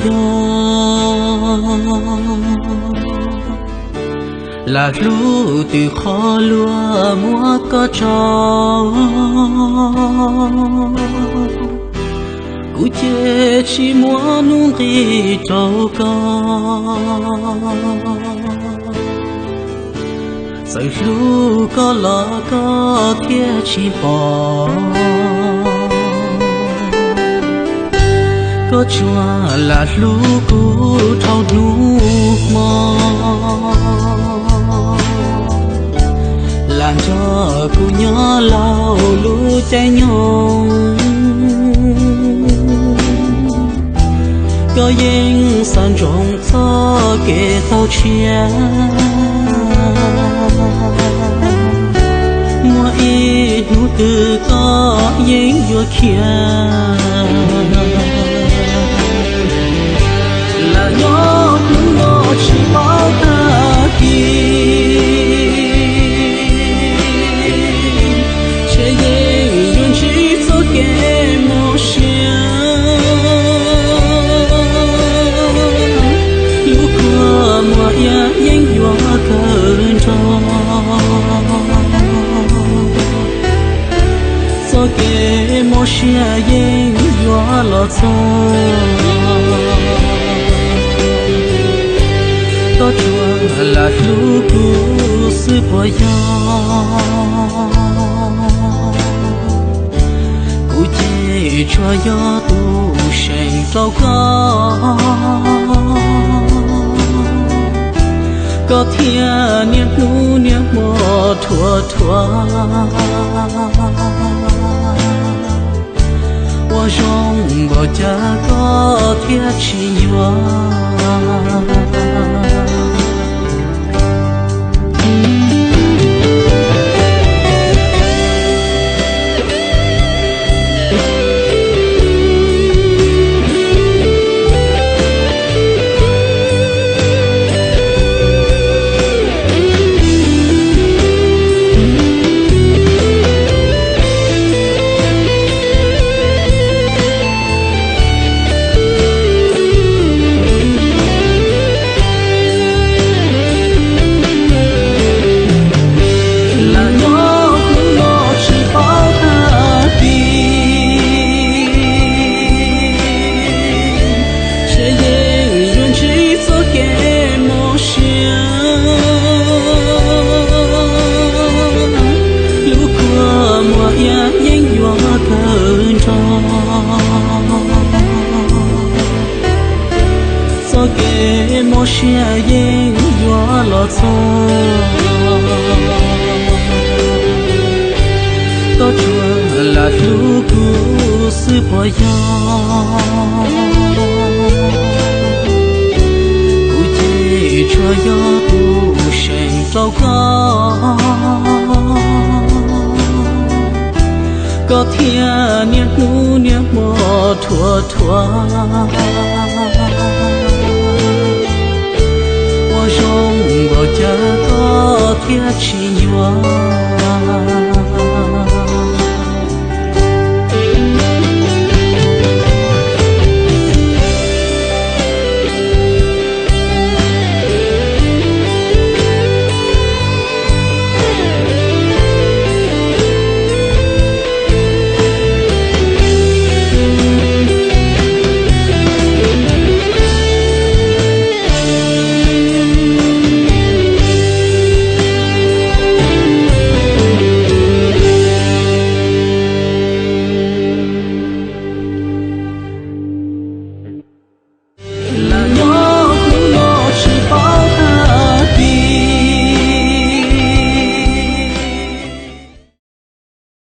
yog lam hlub twb qhov luag muab koj tso, kuv ces tsis muaj nuj nqis rau koj. Txawm hlub koj los koj thiaj tsis pom, koj tsuas lam hlub kuv dhau hnub hmo, lam nrog kuv nyob laug lub caij nyoog. Koj yeej xav ntsoov txoj kev tau tshiab, muaj ib hnub twg koj yeej yuav khiav. Lam nyob hnub no tsis paub tag kis, ntshe yeej yuav ntsib txoj kev mob siab. Lub kua muag iab yeej yuav kawg nrog, txoj kev mob siab yeej yuav los txog. Koj tsuas lam hlub kuv xwb puas yog? Kuv ces tsuas yog tus seem rau koj, koj thiaj niaj hnub niaj hmo thuam thuam. Ua zoo npaum cas koj thiaj tsis yuav? Lam nyob hnub no tsis paub tag kis, ntshe yeej yuav ntsib txoj kev mob siab. Lub kua muag iab yeej yuav kawg nrog, txoj kev mob siab yeej yuav los txog. Koj tsuas lam hlub kuv xwb puas yog? Kuv ces tsuas yog tus seem rau koj, koj thiaj niaj hnub niaj hmo thuam thuam. Ua zoo npaum cas koj thiaj tsis yuav?